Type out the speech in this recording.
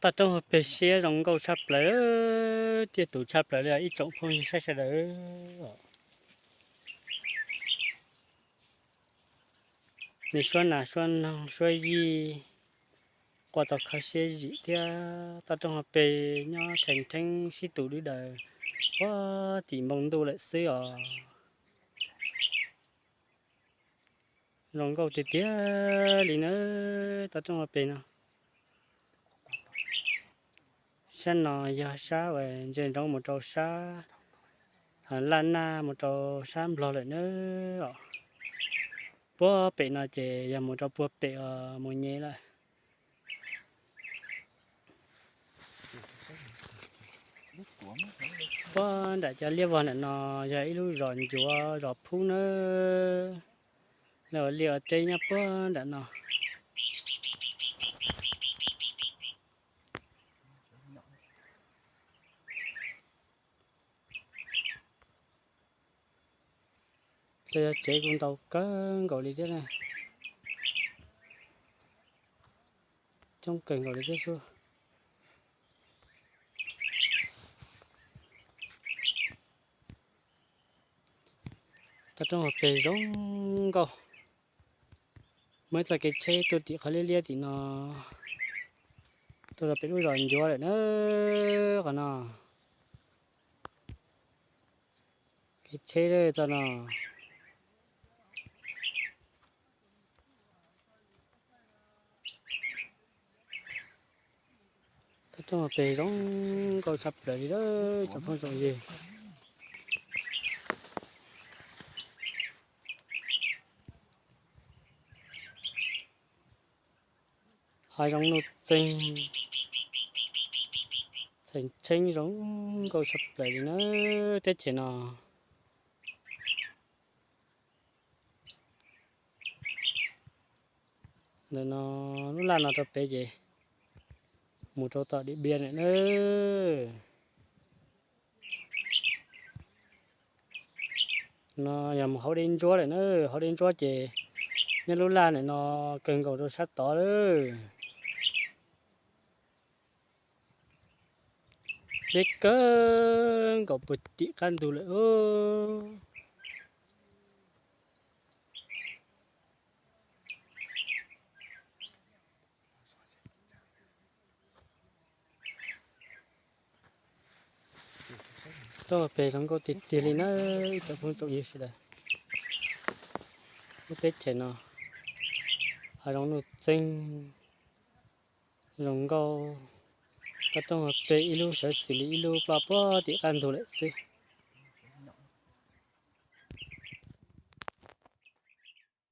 Toj roob hauv pes siab zoo nkauj tshaj plaws, tiaj tus tshaj plaws li ib tsoom phooj ywg saib sawv daws. Nej suab nas suab noog suab yij quaj tau kho siab zim thiab. Toj roob hauv pes nyob rhees rheeb sib tus dwb daws puag tim npoo ntuj lawm xwb os. Zoo nkauj tiag tiag li na. Toj roob hauv pes no, sab no yog sab uas ntsia ntsoov mus rau sab Laj Naj mus rau sab Nplog lawm na. Os, puag pem no ces yog mus rau puag pem os, mus nyem lawm. Puag nram cov liaj vog nram no yog ib lub zos ncuav zos phub nawb. Lawv ua liaj ua teb nyob puag nram no. Cov yog tsev kuj ntau kawg nkaus li thiab na. Coob kawg nkaus li thiab xwb. Toj roob hauv pes zoo nkauj. Muaj ib txoj kev tsheb tuaj tim qhov liab liab tim no, tuaj rau pem lub zos ncuav lawm na. Qhov no kev tsheb txoj no. Toj roob hauv pes zoo nkauj tshaj plaws li lawm tsoom phooj tsoom ywg. Hav zoov nuj txeeg, txheem tsheb zoo nkauj tshaj plaws li na teb chaws no. Ntawm no lub laj no rau pem ces mus rau tom Diam Npiab lawm na. No yog mus hauv dej ntsuab lawm na, hauv dej ntsuab ces nyob lub laj ntawm no kawg nkaus rau sab tod lawm. Deb kawg nkaus puag tim qab ntug lawm. Toj pes zoo nkauj tiag tiag li na ib tsoom phooj tsoom ywg sawv daws. Lub teb chaws no hav zoov nuj txeeg zoo nkauj, toj roob hauv pes ib lub sawv xws li ib lub ploj puag tim qab ntug lawm xwb.